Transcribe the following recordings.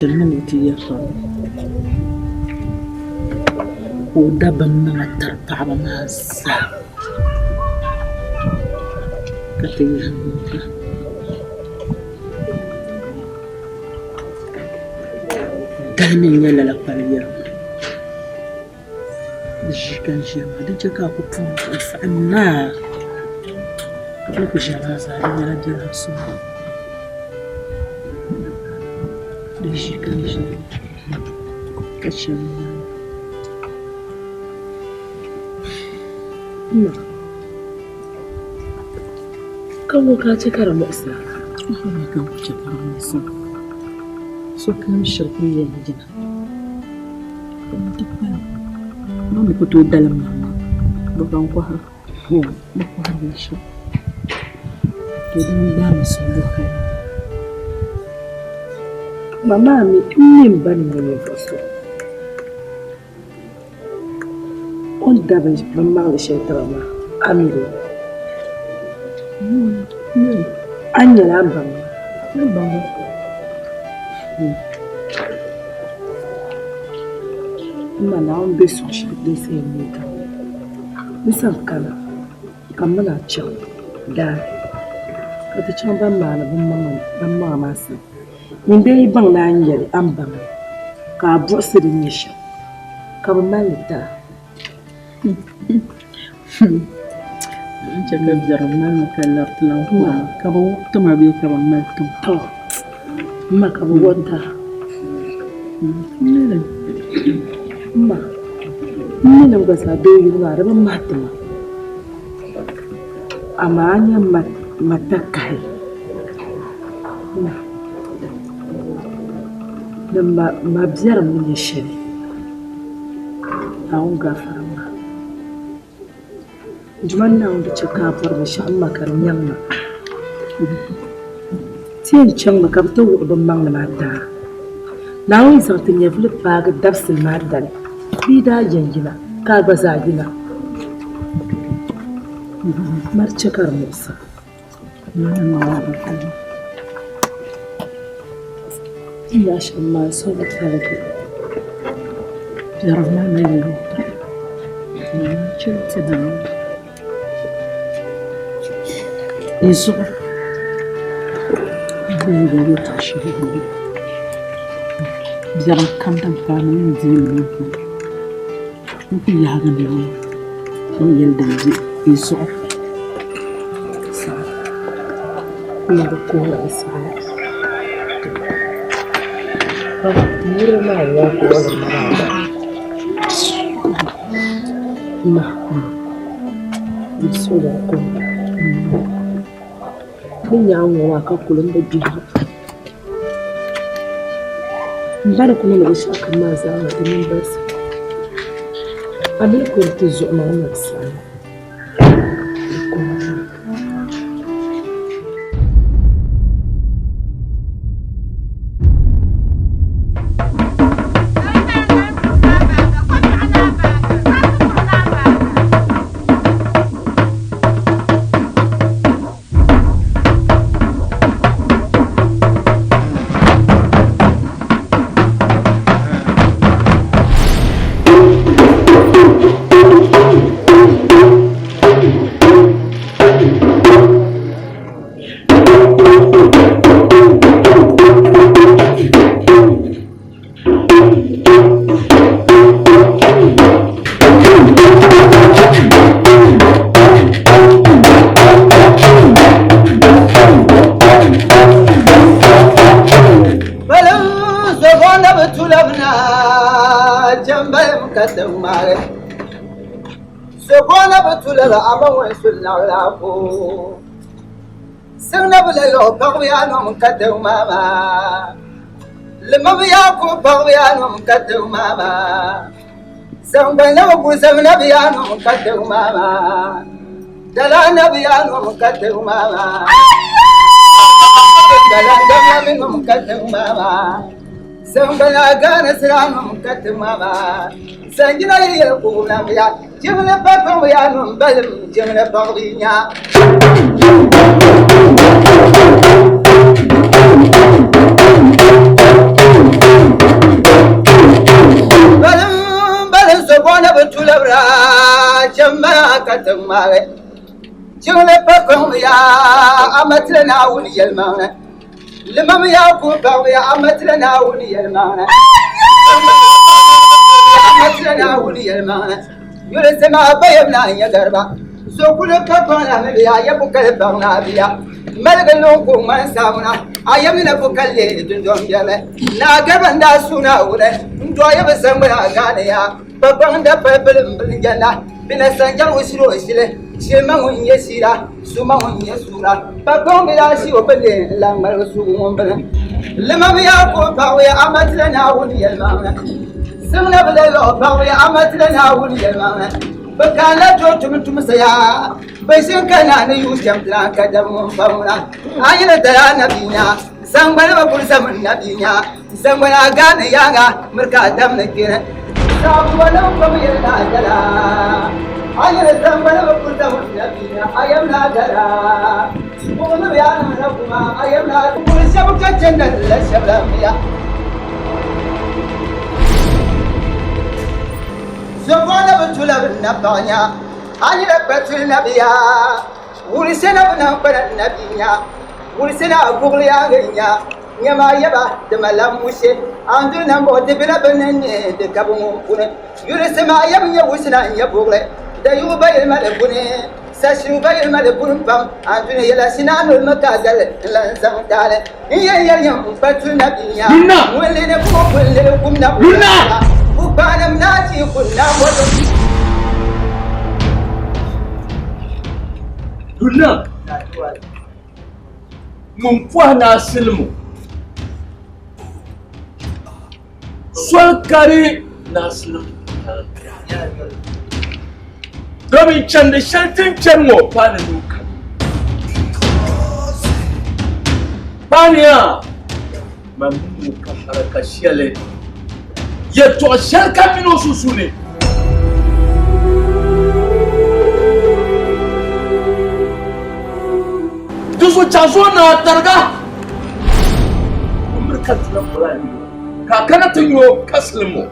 Chɛli ni o ti yɛri tɔbu, ka o da binmaŋa tiri paɣiba maa zaa, ka ti yɛli Musa, Dali mi n-nyɛ lala kpali yɛri ŋɔ. Di ʒii ka n ʒiya maa, din chɛ ka a ku puhi n-saɣi naai, ka bɛ ni ku ʒiya maa zaa di nyɛla biɛlaŋ suŋ. Di ʒii ka n ʒiya maa, ka chɛ m maŋa. M ma, ka ŋɔ ka a chɛ ka di muɣisi a? M ma ka n ku chɛ ka di muɣisi ma. Sokam shiri kul yɛn yina. N ti kpalim, ma mi ku tooi dalim maŋmaŋ. Bɛ ban kɔhira, bɛ kɔhiri binshɛɣu. To dini gbaai mi suhuyiɣisili. Ma maa mi, m mi m ba ni nyɛ ninvuɣ so. O ni da binmaŋli shɛli ti ba maa, a mi li? A ni nyɛla a ni baŋ ma? M ma Naawuni be suɣ shɛli din sa yɛn neei ka n sa kana ka m mini a chaŋ daa ka ti chaŋ ban maani binmaŋa maa sani. Nyin dee yi baŋ ni a ni yɛli a ni baŋ li ka a buɣisi di ni nyɛ shɛm ka bɛ mali li ti a. N chɛ ka biɛrim mali ma ka lari ti lan kuri ma, ka bɛ wuhi ti ma bee ka bɛ mali ti ma. Tɔ! M ma ka bɛ wuhi ti a. M ma, m mi ni m gba zaa doo yuli maa di bi mahi ti ma, amaa a nya ma takahi ni ma biɛrim ni nyɛ shɛli. Naawuni gaafara ma. Duuma Naawuni di chɛ ka a bɔri binshɛɣu m ma ka di nyaŋ ma. Ti yɛn chaŋmi ka bɛ ti wuɣi bɛ maŋli maa ti a. Naawuni yi zaŋ ti nyɛvili paagi dabisili maa dali, bɛ yi daa yɛn yina ka a gba zaa yina. Ma di chɛ ka di muɣis a. N yaɣ shɛm maa n suhu bi paligi. Biɛrim maa mi yɛli o chɛli ti Naawuni di zuɣu n ni yɛli yɛtɔɣ shɛli m-bɔŋɔ, Biɛrim kam din paai ma n ni deei li niŋ n ku yaagi Naawuni ni yɛli din be di zuɣu. N bi kuhiri di saɣiya. Niriba maa ŋɔ kuhiri maa ma n suhuri kuhira. Bɛ nyaŋ ŋɔ maa ka kuli m bi gbihira. M ba ni ku niŋdi binshɛɣu kam maa zaa maa di mini balisi. A mi ni kuri ti zuɣu maa n na bi saɣim. Ka tiŋ maa maa Lima bi yaa ku paɣ bi yaa nom ka tiŋ maa maa Saŋgbana na bi ku zam na bi yaa nom ka tiŋ maa maa Dala na bi yaa nom ka tiŋ maa maa Dala dama bi nom ka tiŋ maa maa Saŋgbana gaani sira nom ka tiŋ maa maa Sanjina yi yɛli kuɣu na bi yaa Jimli pa paɣ bi yaa nom balim jimli paɣ bi nya. ka ti ŋmaagi. Jiŋli pa kpaŋmi ya, ama tila Naawuni yɛlimaŋli. Limam Yaakubu baŋmi ya, ama tila Naawuni yɛlimaŋli. Ama tila Naawuni yɛlimaŋli. Yulisi maa bayam naa n-nyɛ gariba. So kuli pa kpaŋ la mi biya, ya bukali baŋ naa biya. Maligi niŋ ka o ŋmani saawuna, a yam ni na bukali leei dundɔŋ biɛli. Naa gariba n-daa suui Naawuni n-dɔɣi ya bi saŋgbana gaani ya. Kpakpaŋ da pali bili m-bili jɛnda, bɛ na sanjari o shiri o shili, shili ma ŋun nyɛ shira, su ma ŋun nyɛ suura. Kpakpaŋ bi daa shi o bi leei n-lan ŋmaligi suugi ŋun bili. Limam Yaakubu paɣibu ya, amaa ti la Naawuni yɛlimaŋli. Siŋ na bi lahi lɔɣi paɣibu ya, amaa ti la Naawuni yɛlimaŋli. Bɛ kaanila doo tumtumsa ya, bɛ ʒini ka naa ni yuui shɛm ti naan ka daba ŋun pa ŋuna. A yi ni dali a nabia nya, saŋgbana bi kuli zami nabia nya. Saŋgbana gaani yaaŋa miri ka a dam ni kpini. Saɣifuɣinim pam yɛli ni a dala. A yɛli saŋgbana bi kuli zami nabia nya, a yɛm ni a dala. Buɣinim yaa niŋ la kuma, a yɛm ni a Kuli shɛba ka chɛnda ni la shɛba la miya. Zobɔɣu na bi tula bi napaɣ nya, a nyɛla kpatuli nabia. Wulisi na bi niŋ kpana nabia nya, wulisi na a guɣili yaaŋa nya. Nyama a yaba, di malila mushe, a ni duli nambɔɣu di bela bɛ ni ni di ka bɛ ŋun puni. Yulisi maa yab nyɛ wusina n-nyɛ buɣili, dayuɣu ba yili mali buni, sashiru ba yili mali buni pam, a ni duli yɛla shina a noli mi ka a zali n-lan zaŋ taali n-yɛn yɛli nyam m-pa tuli na bia nya ŋun li ni buɣi kuli lili kum na buɣi la bukpaanim naa chi kun naa mɔri. Luna! Ŋun pɔhi naa silimu soli kari naa silimu domin chandi shɛli ti ni chani ŋɔ paani nuu kani. Paaniya man mini o ka haraka shɛli yɛtɔɣ shɛli ka mini o sunsuuni. Di zo chaŋ zo naa tariga o miri ka tuna bɔla yi ka a kana ti nyo ka silim o.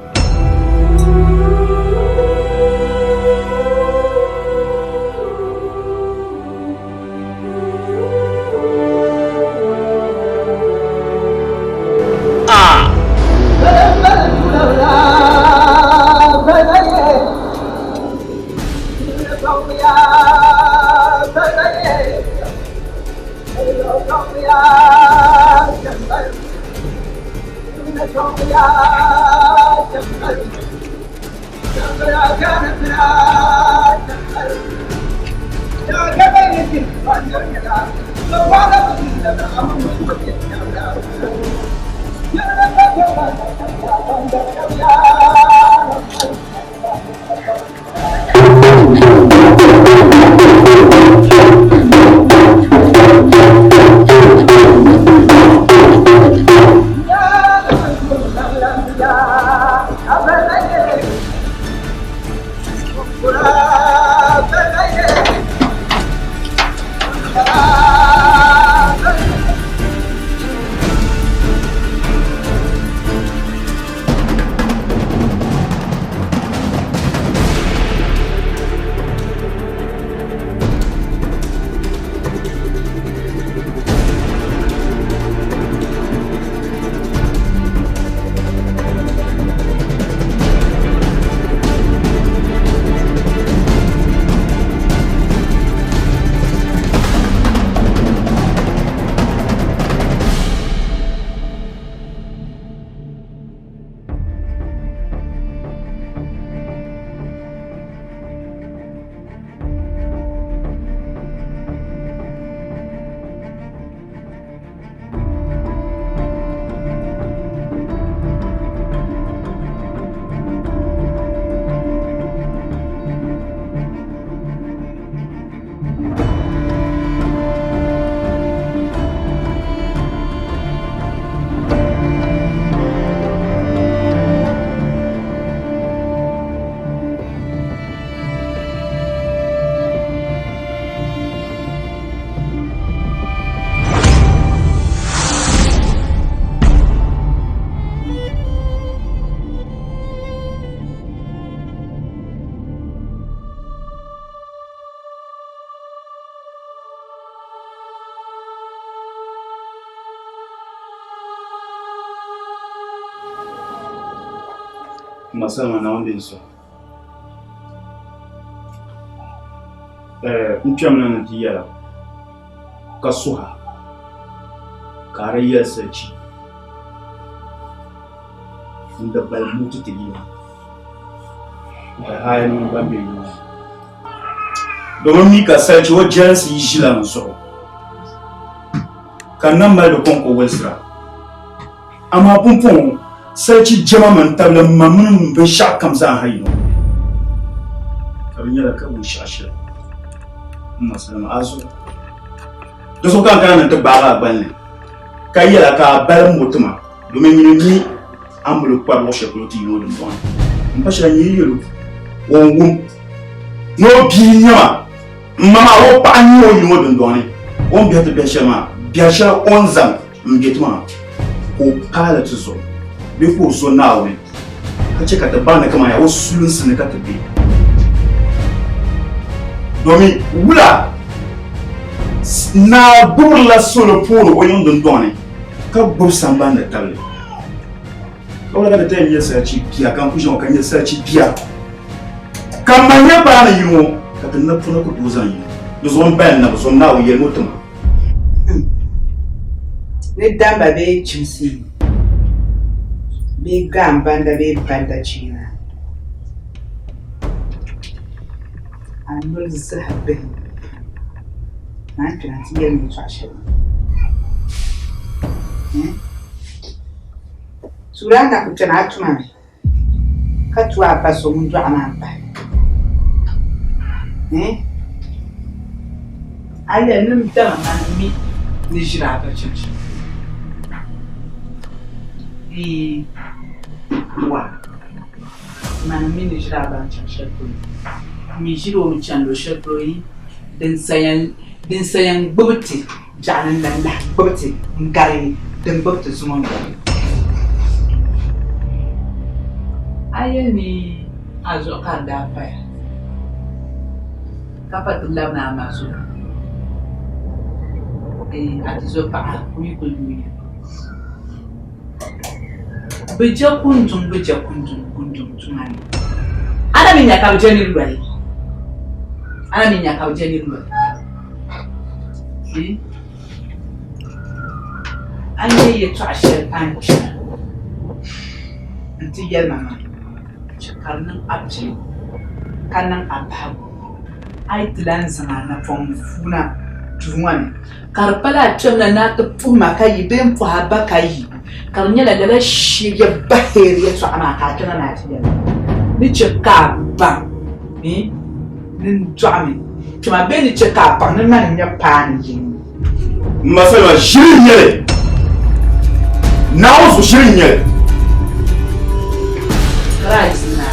M ma Salima, Naawuni deei n suhu. Eh, n kpɛmina ni ti yɛla ka suha ka a di yɛli salichi n di bali moto ti yina ka haya mini ban be yiŋa maa. Domin mi ka salichi o jɛlinsi yi ʒila n zuɣu ka n na mali di kɔŋko wolisira. Amaa pumpɔŋɔ salichi jɛma mi n-tabili m ma mini m binshɛɣu kam zaa ha yino, ka di nyɛla ka binshɛɣu shɛli m ma Salima a zuɣu. Di zuɣu ka n kana ni n ti gbaag a gballi ka yɛl a ka a bali m mo ti ma, domin nyini m-mi a ni boli kpari luɣ shɛli polo ti yino dimbɔŋɔ ni. M pa shɛli n yi yɛl o, o ni wum ni o bia n-nyɛ ma. M ma maa o paɣa n-nyɛ o yino dundɔŋ ni, o ni biɛhi ti biɛhi shɛli maa, biɛhi shɛli o ni zaŋ m-be ti maa ka o paali ti zuɣu bee ka o zo Naawuni ka chɛ ka ti baŋ ni kaman yaa o sulinsi ni ka ti be. Domin wula naa gbubirila solo puuni o yiŋ dundɔŋ ni ka gbubi sambani ni tabili. Ka wula ka ti yɛn nyɛ salichi bia ka n ku ʒiya ŋɔ ka nyɛ salichi bia? Ka m ma nyɛ paani yini ŋɔ ka ti napɔna ku tooi zaŋ yini. Di zuɣu m paya nabi zom Naawuni yɛli ŋɔ ti ma. Ni damba bee chimsi bee gaambanda bee banda chiina, a noli zahi bihi naan kpɛna nti yɛli ma yɛtɔɣ shɛli. Tuuli a na ku kpɛna a tuma mi. Ka tu a ba so ŋun dɔɣi maa m-pahi. A yɛli ni m dama mani mi ni ʒiri a ba chaŋ shɛm. Bee wa mani mi ni ʒiri a ba n-chaŋ shɛli polo. M mi ʒiri o mi chani luɣ shɛli polo yi din sa yɛn gbubi ti. Biɛɣuni n-lan lahi gbubi ti n-gari din gbubi ti zuŋɔ ŋɔ. A yɛli ni a zuɣu ka di daa paya, ka pa ti labina a ma zuɣu, ee a tizɔpaɣa o mi kuli yuuya. Bɛ je kunduŋ bɛ je kunduŋ kunduŋ tuma ni. A na mi nya ka bɛ je nir loli. A na mi nya ka bɛ je nir loli. A nya yɛtɔɣ shɛli a ni kpɛna nti yɛli ma maa, chɛ ka di niŋ a piligu, ka niŋ a bahigu. A yi ti lan zaŋ a napɔŋ fuuna duu ŋɔ ni, ka di pala a kpɛmina ni a ti puhi ma ka yi bee m-puhi a ba ka yi, ka di nyɛla lala shee baheeri yɛtɔɣa maa ka a kpɛna ni a ti yɛli ma. Ni chɛ ka a baŋ ni n dɔɣimi kpɛma bee ni chɛ ka a baŋ ni mani n-nyɛ paani yini. M ma Salima, ʒiri n-nyɛ li! Naawuni zuɣu ʒiri n-nyɛ li!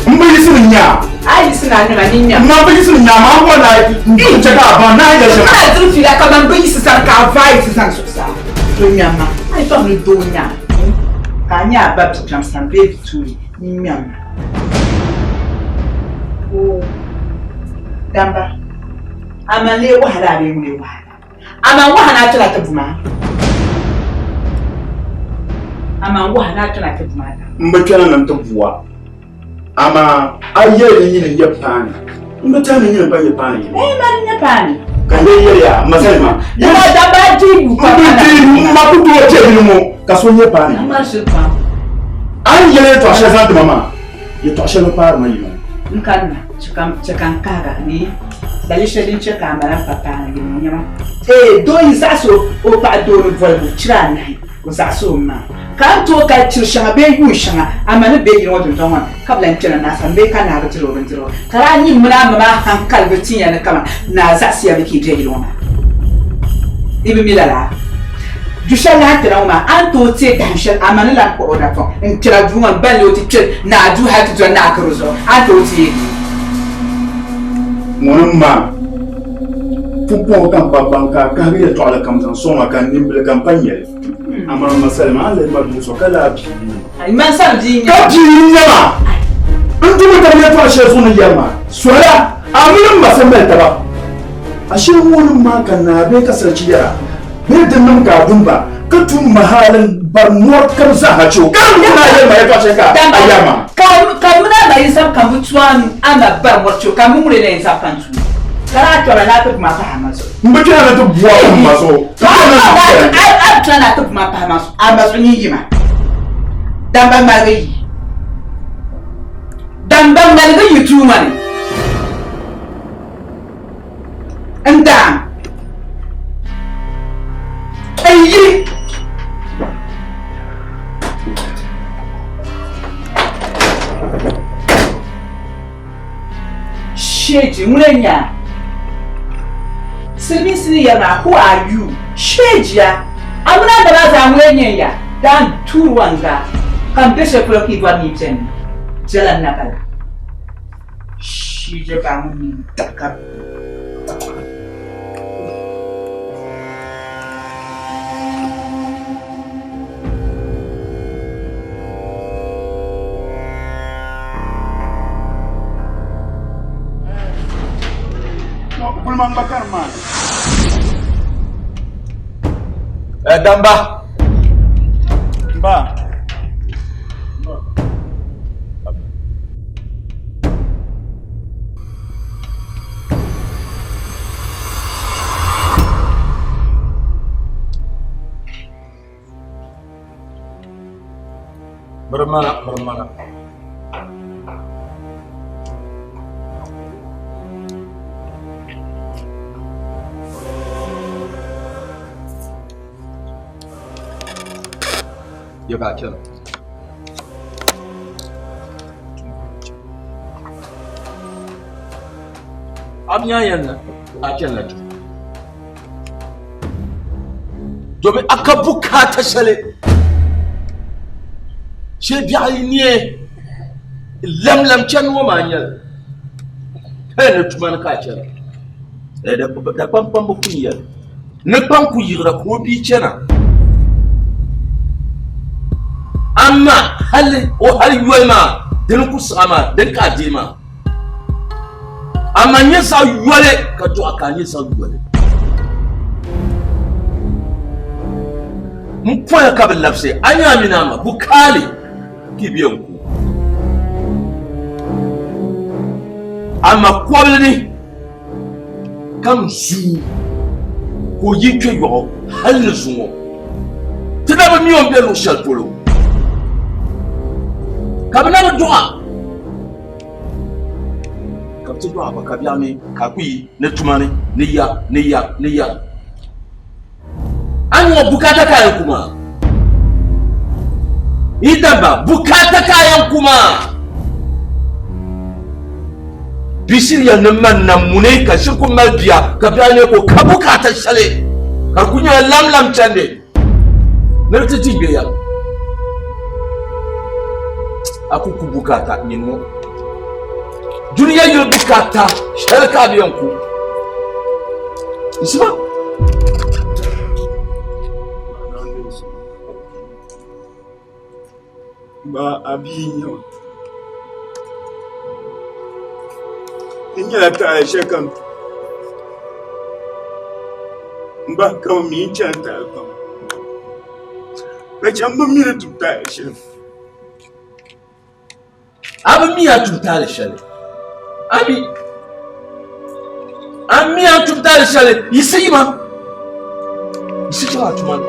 M bi yiɣisi ni n nya a. A yiɣisi ni a nya ma, ni nya. M ma bi yiɣisi ni n nya a, maa m-bɔri ni a chɛ ka a baŋ ni a yɛli shɛm. A diri fiila ka man bi yiɣisi sani ka a vaai ti zani zuɣusaa. To nya ma, a yi tɔŋ ni doo nya a, ka a nya a ba bikpɛm sani bee bituuli, ni nya ma. Oo, damba, a man lee wahala a bee ŋun lee wahala? Amaa waha ni a kpɛna ti bu maa. Amaa waha ni a kpɛna ti bu maa. M bi kpɛna ni n ti bu a, amaa a yɛli ni nyini n-nyɛ paani. M bi tɛhi ni nyini m-pa nyɛ paani yini. Ee, mani n-nyɛ paani. Ka n lee yɛli ya, m ma Salima. Dama dabba deei yu pam. M bi deei yu, m ma ku tooi kpe yili ŋɔ ka so nyɛ paani. A mali shili pam. A ni yɛli yɛtɔɣ shɛli zaŋ ti ma maa, yɛtɔɣ shɛli bi paari ma yili ŋɔ. N kanna, chɛ ka n kahiga ni dali shɛli din chɛ ka a mali m pa paani yili ŋɔ nyɛma. Ee, doo yi zaɣis o paɣa doo ni bolibu chira anahi, o zaɣis o mi maa. Ka a ni tooi kali chir shɛŋa bee yuun shɛŋa a ma ni be yili ŋɔ dundɔŋ ŋɔ ni, ka bi lan kpɛna naa sani bee ka naa bi dir o bindirigu. Ka daa nyin mini a ma maa haŋkali bi tin ya ni kaman naa zaɣisiya mi ka yi be yili ŋɔ maa. Yi bi mi lala? Du shɛli ni a ni kpɛna ŋɔ maa, a ni tooi teei dahim shɛli a ma ni lan kpuɣ o napɔŋ n-kpɛra duu ŋɔ ni baŋ ni o ti kpe naa duu hal ti doli naa garo zuɣu, a ni tooi teei li. Ŋuni m-maa pumpɔŋɔ ka m pa baŋ ka a kahigi yɛtɔɣili kam zaŋ sɔŋ ma ka n nimbili ka m pa nya li. Amaa m ma Salima, a ni lihi ma duu zuɣu ka laa bia n-nyɛ ma. Ka bia n-nyɛ ma! N dumi tab yɛtɔɣ shɛli zuɣu ni yɛri ma, Sola, a mini m ma sa mali taba. Ashe ŋuni m-maa ka naa bee ka salichi yɛra? Bee di niŋ ka a dun ba, ka tum ma hali m-bari mɔri kam zaaha chɛ o, ka di niŋ ni a yɛli ma yɛtɔɣ shɛli ka a yɛri ma. Ka m mini yi sabi ka m bi tu a a ma bari mɔri ti o ka m mi ŋuni n-lee yɛn sabi ka n tu o. Ka daa kpɛrila ni a ti bu ma pahi a ma zuɣu. M bi kpɛra ni ti bu a m ma zuɣu. A bi kpɛra ni a ti bu ma pahi a ma zuɣu nyin yima. Damba ŋmaligi yi. Damba ŋmaligi yi duu ŋɔ ni. N daam. N yi. Sheji, ŋuni n-nyɛ a? Silimiinsi ni yɛri maa, who are you? Sheji a! A mini a daba zaa ŋuni n-nyɛ ya? Daan tuuri wa n-gaa ka m be shɛli polo ka yi bɔri ni yi beni jɛla n na bala. Sheji baa ŋun mi n-daɣi ka. Damba. Ba. Birimana, birimana. Ya ka chana. A bi nya yɛn na a chana la Domin a ka bukaata shɛli shee biɛɣu yi neei lamlam chani ŋɔ maa n-nyɛli hali ni tuma ni ka a chana Dakpankpamba ku n-yɛli ni kpaŋ ku yiɣira ka o bia chana amaa hali o hali yoli maa dini ku siɣa maa dini ka a deei maa Amaa nyɛ zaɣ yoli ka dɔɣi ka a nyɛ zaɣ yoli. M poya ka bi labisi a nya a mini a ma bukaali ka i bɛ n ku. Ama kɔbili ni ka n zuu ka o yi kpe yɔɣu hal ni zuŋɔ. Ti na bi mi o ni be luɣ shɛli polo ka bɛ na bi dɔɣ a. Ka bɛ ti dɔɣi ba ka biɛɣu mi ka a ku yi ni tuma ni ni ya ni ya ni ya. A ni ŋɔ bukaata ka a yɛn ku maa? Yi damba, bukaata ka a yɛn ku maa? Bɛ shiriya ni man na muni ka shiri ku mali bia ka biɛɣu nyɛ ka o ka bukaata shɛli ka di ku nyɛla lamlam chandi. Ni di ti di bɛ ya a ku ku bukaata nyini ŋɔ duniya yuli bukaata shɛli ka a bi yɛn ku nsima Ba a bia n-nyɛ ma. N nyɛla taali shɛli kam m ba ka bi mi n chani taali pam ka chɛ m bi mi ni tum taali shɛli. A bi mi a tum taali shɛli. A mi a mi a tum taali shɛli yiɣisi yima yiɣisi chaŋ a tuma ni.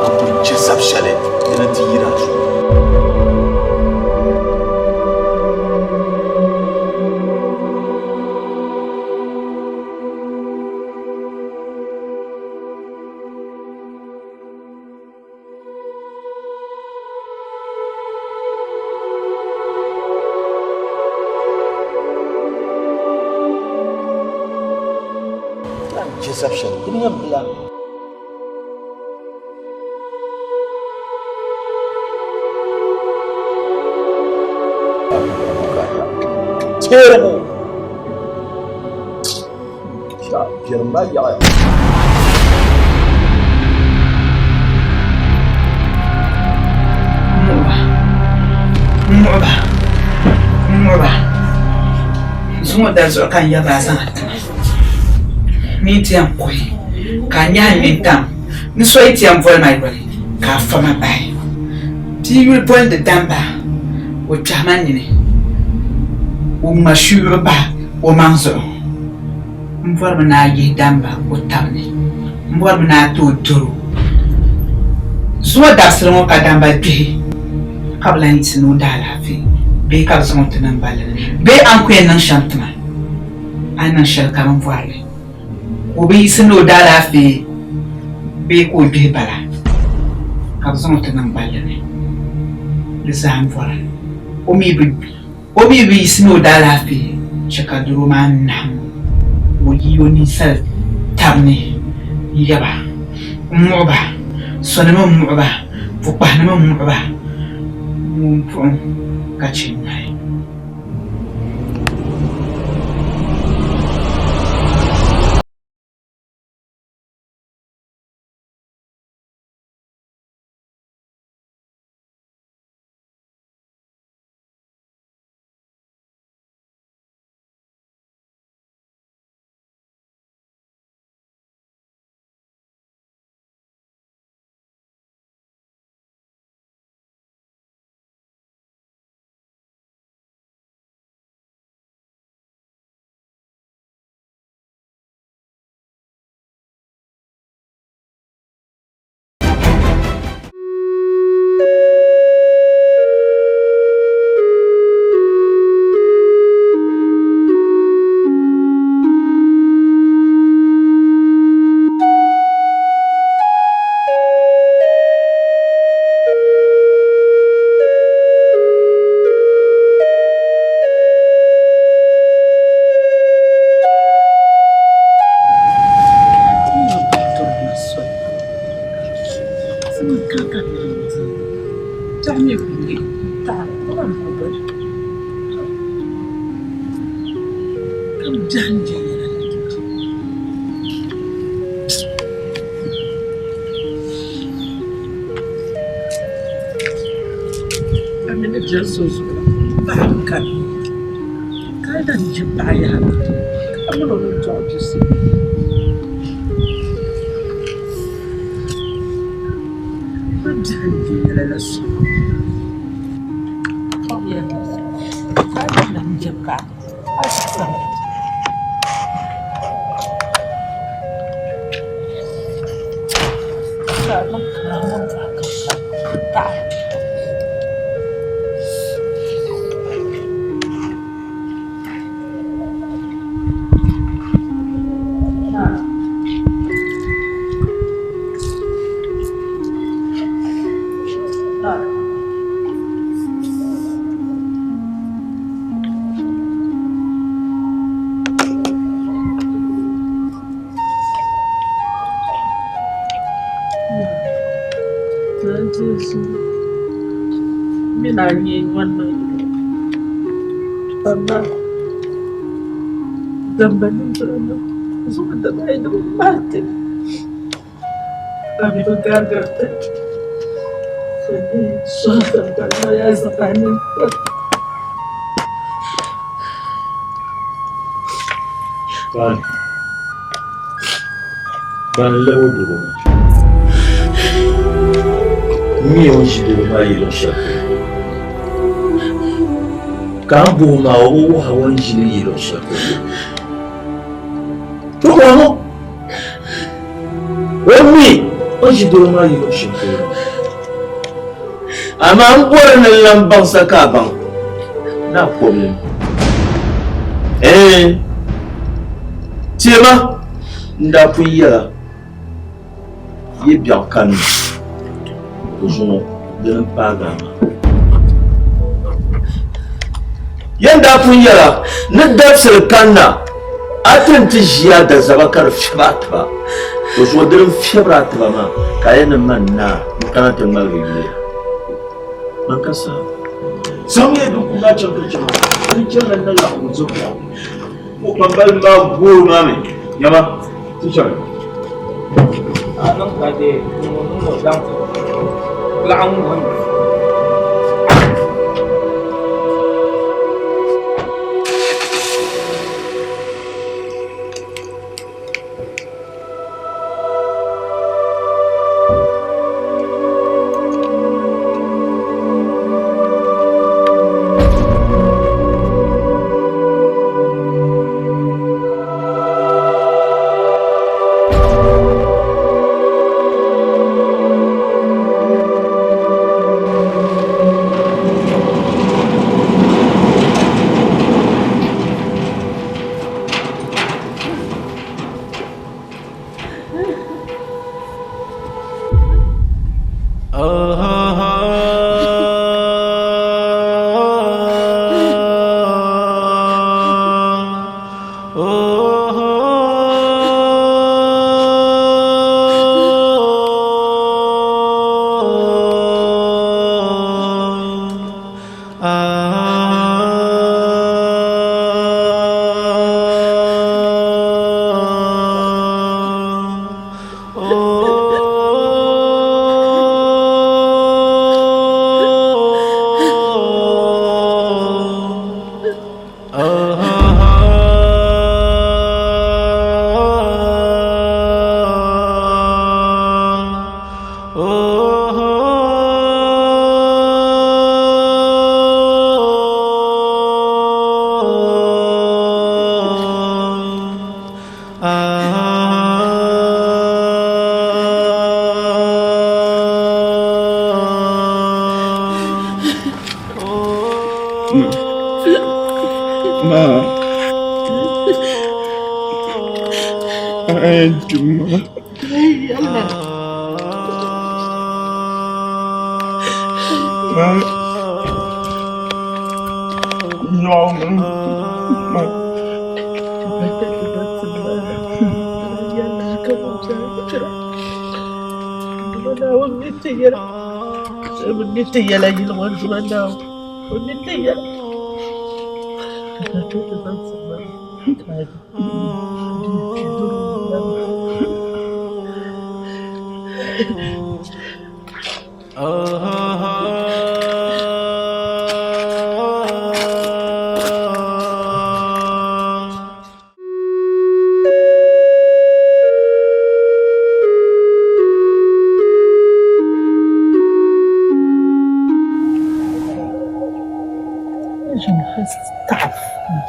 A pun chɛ sab shɛli di ni ti yiri a zuɣu. Deception. Di nyɛ bila. Terrible. Biɛrim maa yaɣiya. Muɣiba, muɣiba, zuŋɔ dali zuɣu ka n yaba a zaŋ a tima ni n ti yɛn kuhi ka a nyahi n nintam ni so yi ti yɛn boli ma yoli. ka a fa ma bahi. Bia yuli bolindi Damba, o kpɛhi ma nini, o ŋma shuyuɣu bahi o maŋ zuɣu. M bɔrimi ni a yihi Damba o tab ni. M bɔrimi ni a ti o doro. Zuŋɔ dabisili ŋɔ ka Damba gbihi ka bi lan yiɣisi ni o daalaafee bee ka bɛ zaŋ o ti niŋ balli ni bee a ni ku yɛn niŋ shɛm ti ma, a ni niŋ shɛlikam m bɔri li. Ka o bi yiɣisi ni o daalaafee bee ka o gbihi bala ka bɛ zaŋ o ti niŋ balli ni. Di zaa m-bɔra. O mi bi yiɣisi ni o daalaafee chɛ ka doro maa nahim o ka o yi o ninsal tab ni n-yaba m-muɣi ba, sɔnima m-muɣi ba, pukpahinima m-muɣi ba, ŋun buɣim ka chɛ nyɔhi. Ban lab o doro maa. M mi o ni ʒi doro maa yi luɣ shɛli polo. Ka a ni bɔh o maa, o bi wuhi a o ni ʒi li yi luɣ shɛli polo. Ti bɔh o, o mi o ni ʒi doro maa yi luɣ shɛli polo. Amaa m bɔri ni n lan baŋ sa ka a baŋ ni a kɔbili mi. Ɛɛn, teema n daa pun yɛla yi biɛɣu kanna, to zuŋɔ dini m-paagi a maa. Yɛn daa pun yɛla ni dabisili kanna a ti ni ti ʒi a dazaba ka di fiɛbi a tiba, to zuŋɔ dini m-fiɛbiri a tiba maa ka a yɛn ni man naa n-kana ti ŋmaligi yuya. Man ka saha. Zaŋmiya binkumda chaŋ ti chaŋ n chana n na laɣim zuɣu. Ko kpambali maa goori maa mi nyama ti chaŋ. A niŋ ka dee ŋun niŋ o daŋ laɣim ŋun. Ma. Ay, Juma. Ma. No, ma.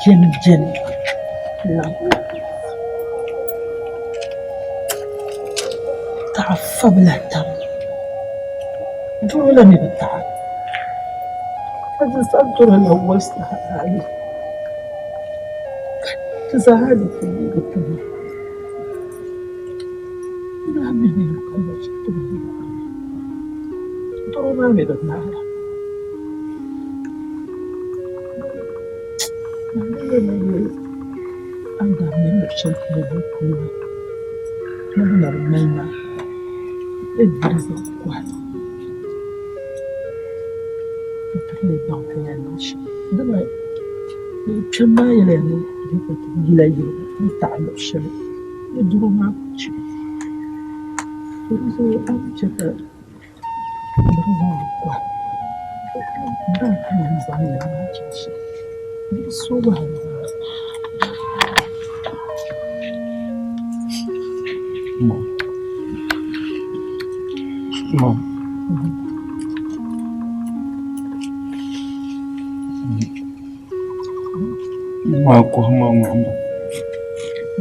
Jɛni taɣa fabila taba doro la mi bi taɣa ka di zaŋ doro la wolisi hali ti zaa di puuni tuma doro maa mi bi naara. Kpɛma maa yɛliya ni bɛ ti yila yiligu n-taɣi luɣ shɛli ni doro maa ku chɛ. Di zuɣu a ni chɛ ka bɛ zaŋ li kɔhi n daa ku yɛn zaŋ li maa chaŋ shɛli di bi so wahala zaa. Ma. Ma kɔhimma ŋɔ.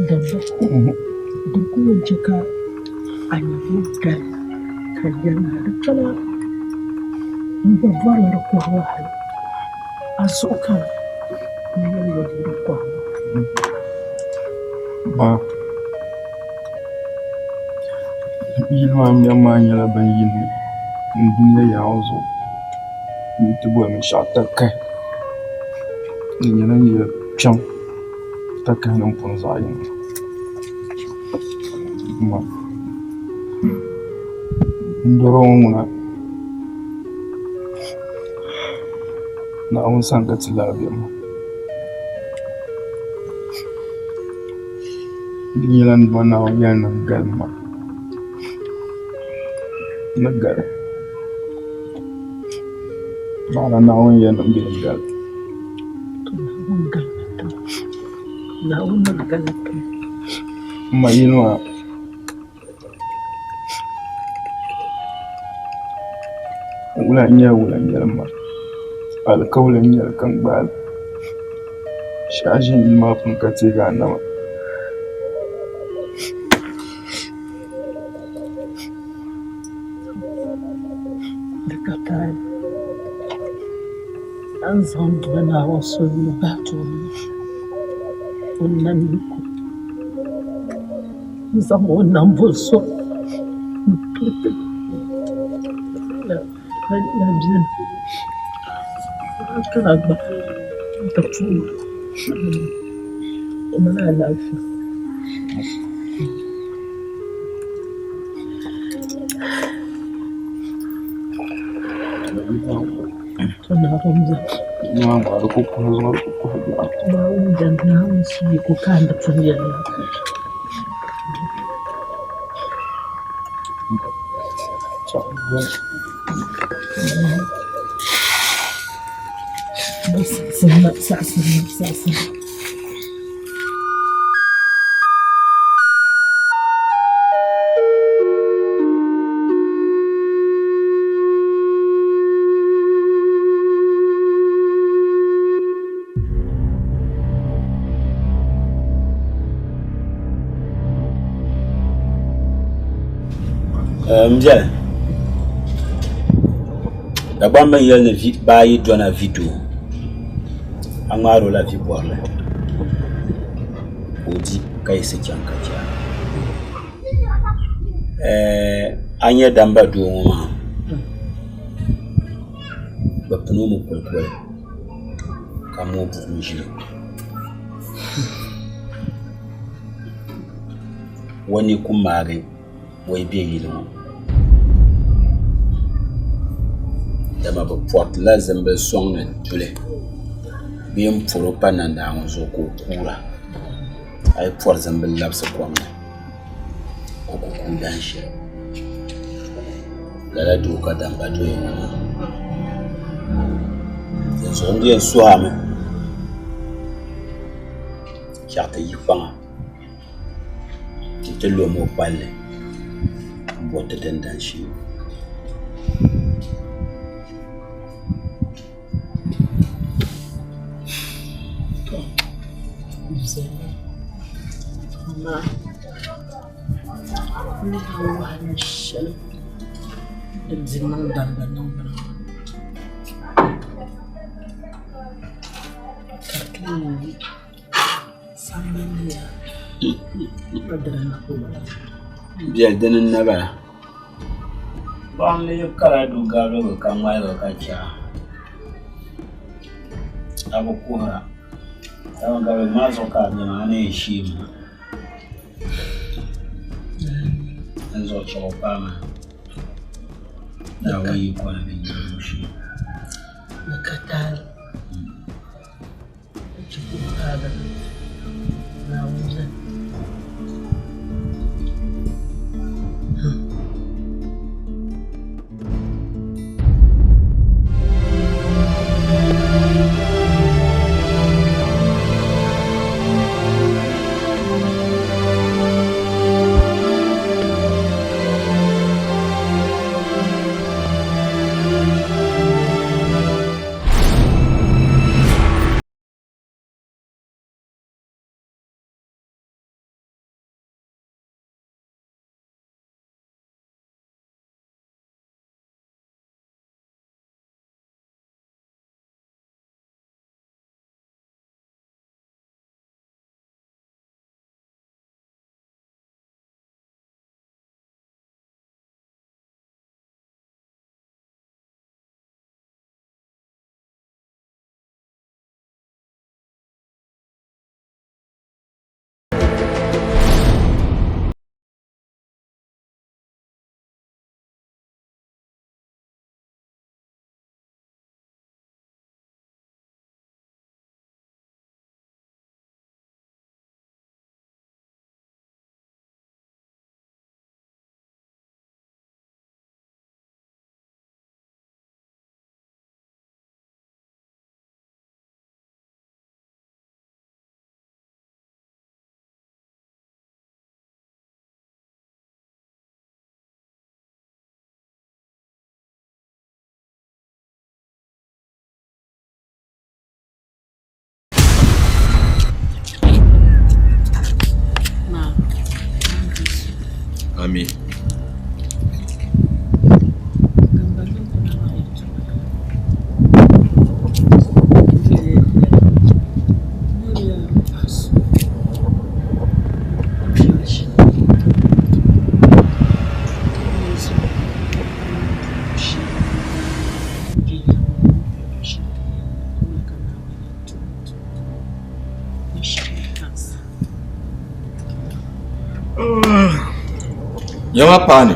Damba, din ku yɛn chɛ ka a nyɛvili gali ka yɛli maa di kpɛla n gba bɔrila di kɔhigu hali a zuɣu ka n yɛli ya di kɔhigu. Ma, yili maa mɛbu maa nyɛla bin yini n dunia yaɣa zuɣu n ti boli binshɛɣu takahi. Di nyɛla yili kpɛm takahi nim puuni zaɣ yini. Ma, n dɔro ŋɔ ŋuna Naawuni sani ka ti lahi be maa. Di nyɛla n Duuma Naawuni yɛli ni n galim ma n ni gali. Naɣila Naawuni yɛli ni m bee n gali. Naawuni gali ti. M ma yili maa wula n-nyɛ wula n-nyɛli ma alikauli n-nyɛli ka n gbaai li. Shɛhi ʒi yili maa puuni ka teegi a nama. Di ka taali a ni zaŋ Duuma Naawuni soli bahi tooni o nam yiko n-zaŋ o nambo so m-pili ti Na beni kana gba n-ti puhi o mali alaafee. Naawuni beni, Naawuni suya ka o kaandi pun yɛli ma. M biɛli Dagbamba ni yɛli ni baa yi dɔna vi doo a ŋmaari o la vi bɔrili ka o di ka yiɣisi chaŋ ka chɛ a a ni nyɛ damba doo ŋɔ maa bɛ pini o mi kolikoli ka mooi buɣim ʒili o ni ku maagi o yi bɛ yili ŋɔ dama bɛ pɔritila zimbili sɔŋ ni duli bee m-pɔri o pa nandaŋa zuɣu ka o kuura a yi pɔri zimbili labisi kom ni o ku kuui dahin shɛli lala doo ka damba doya ŋɔ maa dinzuɣu n di yɛn suhi a mi chaɣ ti yi kpaŋa N ti lom o kpalli n bo ti dindani shee. Amaa n ni lahi wahala shɛli din di niŋ damda niŋbu ni maa ka di ti Biɛli dini n na bala paɣa n lee kala du gabirigi ka ŋmaligi ka chɛ a a bi kuhura dama gabirigi maa zuɣu ka a bɛ maa a na yɛn sheemi dinzuɣu chɛ o paai maa Naawuni yiko ni di nyɛ o shee. Naawuni zali. Nyama paani,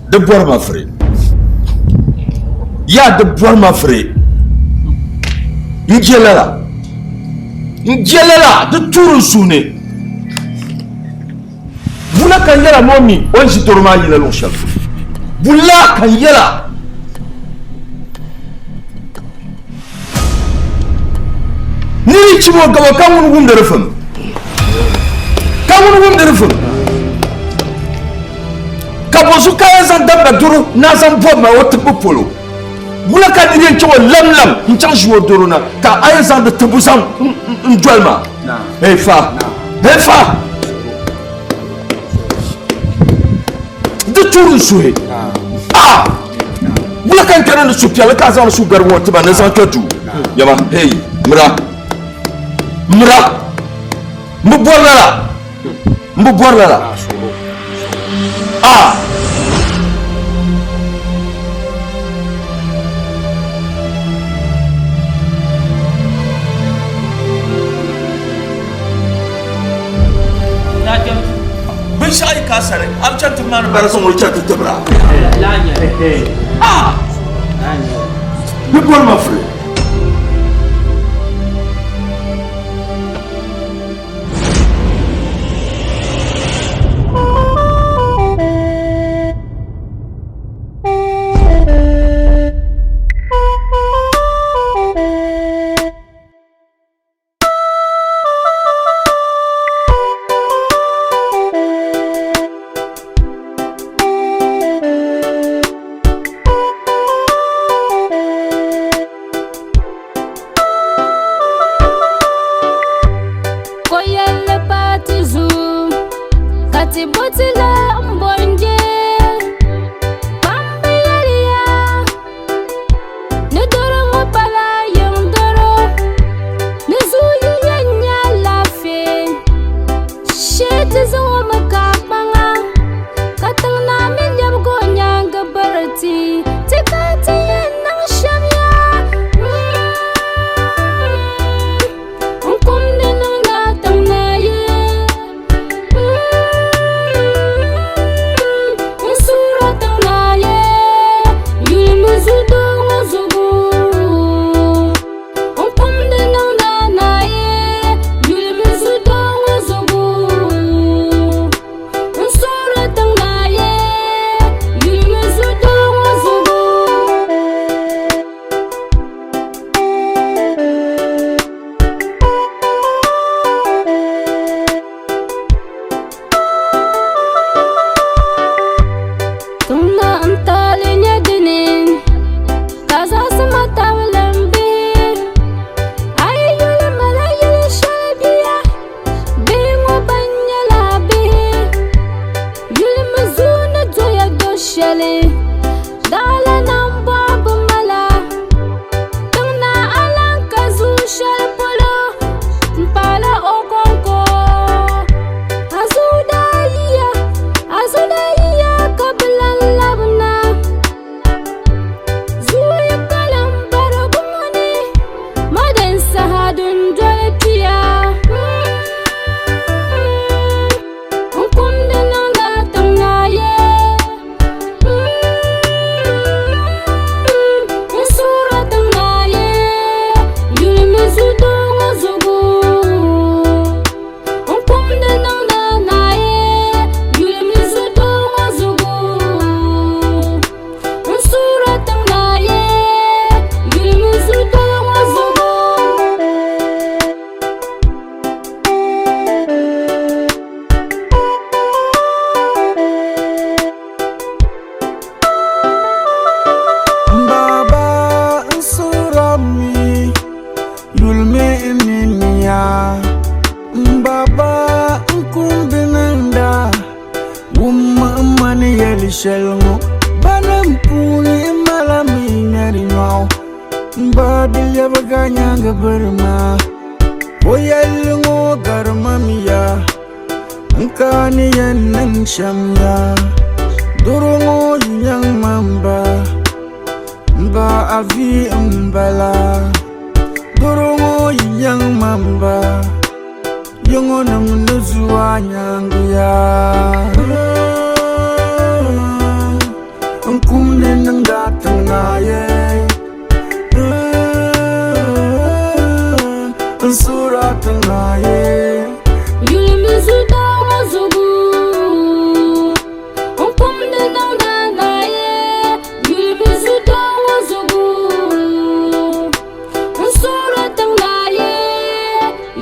di bɔri ma firi. Yaa di bɔri ma firi. N je lala. N je lala, di tuuri n suhu ni. Bula ka n yɛla ni o mi o ni ʒi doro maa yila luɣ shɛli polo. Bula ka n yɛla. Nir yi chim o gaba ka ŋun wumdi di fim. Ka ŋun wumdi di fim. Ka bɔzu ka yɛn zaŋ dabba doro ni a zaŋ bɔbi ma o tibbu polo. Wula ka nir yɛn chaŋ o lamlam n-chaŋ ʒi o doro na ka a yɛn zaŋ di tibbu zaŋ n-doli ma? Hey fa! Hey fa! Di tuuri n suhi. Ah! Wula ka n kana ni supiɛlli ka a zaŋ su gari ŋɔ tiba ni zaŋ kpɛ duu. Yama, hey, mira. Mira. M bi bɔri lala. M bi bɔri lala. Ah! Binshɛɣu yi ka a sani, a bi chani ti maani bara zaŋ o chani ti tibira. Ah! Bɛ bɔri ma firi. Ko yɛlli paati zuɣu ka ti bo ti la m-bɔnje. Kpamba yɛliya ni doro ŋɔ pala yiŋ doro, ni zuɣu yi yɛn nya alaafee shee ti zaŋ o mi ka kpaŋa, ka tiŋ naa mi lɛbigi o nyaaŋa biri ti, ti ka ti yɛn niŋ shɛm yaa. N kumdi niŋda tiŋ naa ye. N suhiri tiŋ naa ye. Yulimi zuɣudoo ŋɔ zuɣu. N kumdi niŋda naa ye. Yulimi zuɣudoo ŋɔ zuɣu. N suhiri tiŋ naa ye. Yulimi zuɣudoo ŋɔ zuɣu. Tiŋna n taali nyɛ dini ka zaɣisi ma tabili m bihi a yi yuli mala yili shɛli bia bihi ŋɔ ban nyɛla bihi yulimi zuu ni doya do shɛli Daɣila nambɔɣu bi mala tiŋ naa Alan ka zuu shɛli polo m-paala o kɔŋko. A zuɣu daa yiya, a zuɣu daa yiya ka bi lan labina. Zuu yi kalim barigu ŋɔ ni, modern saha dundoli kpiya. N kumdi niŋda tiŋ naa ye. N suhuri tiŋ naa ye. Yulimi zuɣudoo ŋɔ zuɣu. N kumdi niŋda naa ye. Yulimi zuɣudoo ŋɔ zuɣu. N suhuri tiŋ naa ye. Yulimi zuɣudoo ŋɔ zuɣu. Baba n surami yulimi n niniya M baba n kumdi niŋda wummi m ma ni yɛli shɛli ŋɔ Banim puuni m mala mi ŋmɛri nyɔɣu M ba di lɛbiga nyaaŋa biri maa O yɛlli ŋɔ gari ma mi ya N ka ni yɛn niŋ shɛm ya Doro ŋɔ yi nyaŋ ma m ba M ba a vi m bala Doro ŋɔ yi nyaŋ ma m ba Yiŋɔnim ni zu a nyaaŋa ya. N kumdi niŋda tiŋ naa ye. N suhira tiŋ naa ye. Yulimi zuɣudoo ŋɔ zuɣu, n kumdi niŋda naa ye. Yulimi zuɣudoo ŋɔ zuɣu, n suhira tiŋ naa ye.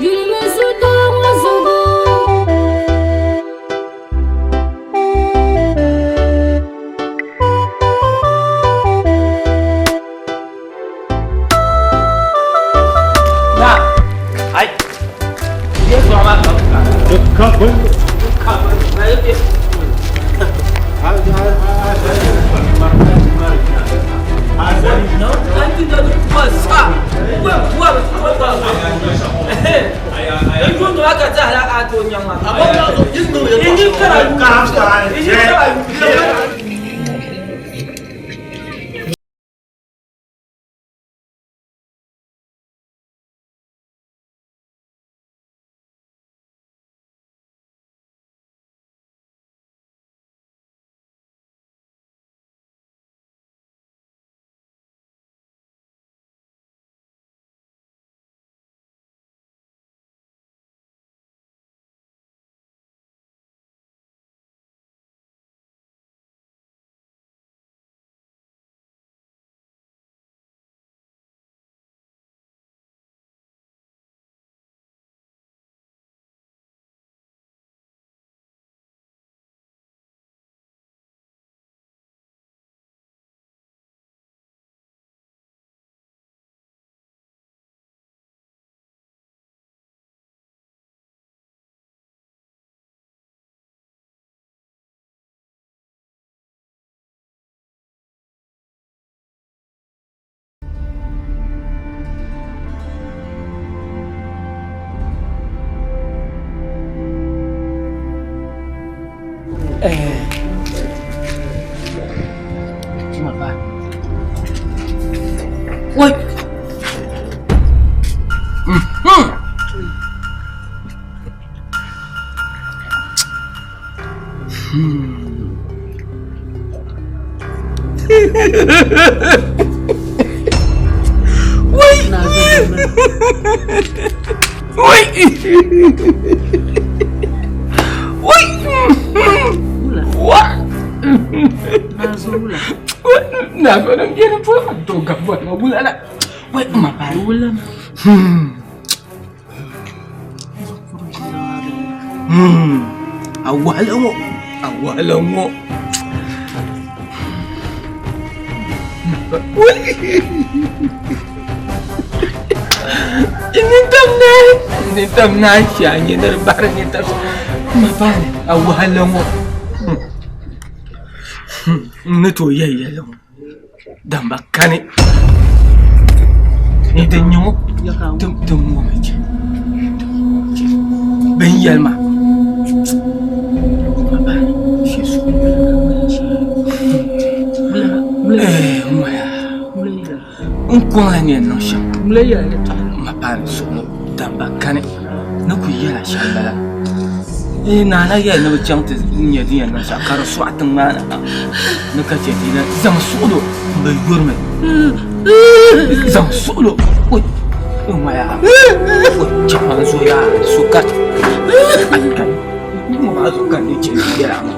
Yulimi zuɣudoo ŋɔ zuɣu. A wahala ŋɔ a wahala ŋɔ ni tam naa shɛ a nyɛ ni di bahiri ni tam ma baani a wahala ŋɔ n ni tooi yɛli yɛlli ŋɔ damba kani ni din nyɛ ŋɔ din ŋɔmi chɛ bin yɛlima n kɔŋla ni yɛn niŋ shɛm ma paani suɣulo damba kani ni ku yɛla shɛm bala naa na yɛli ni bi chaŋ ti nyɛ din yɛn niŋ shɛm ka di sɔɣi tiŋ maa ni ha ni ka chɛ ti zaŋ suɣulo n bi yurimi zaŋ suɣulo ŋɔ yaa chaŋ maa zuɣu yaa so ka ŋɔ maa zuɣu ka n ni chɛ yɛla maa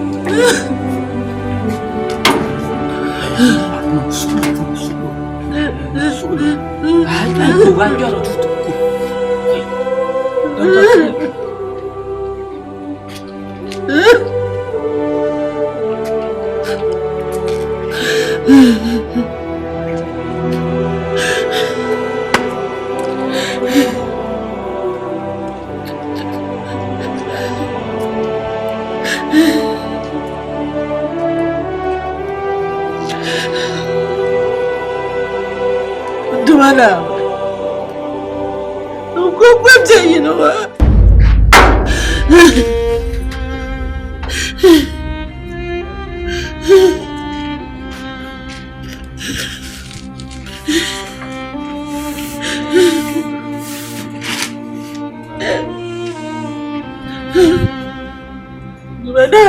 Dumana, n ku gbubi bɛ yino maa. Dumana,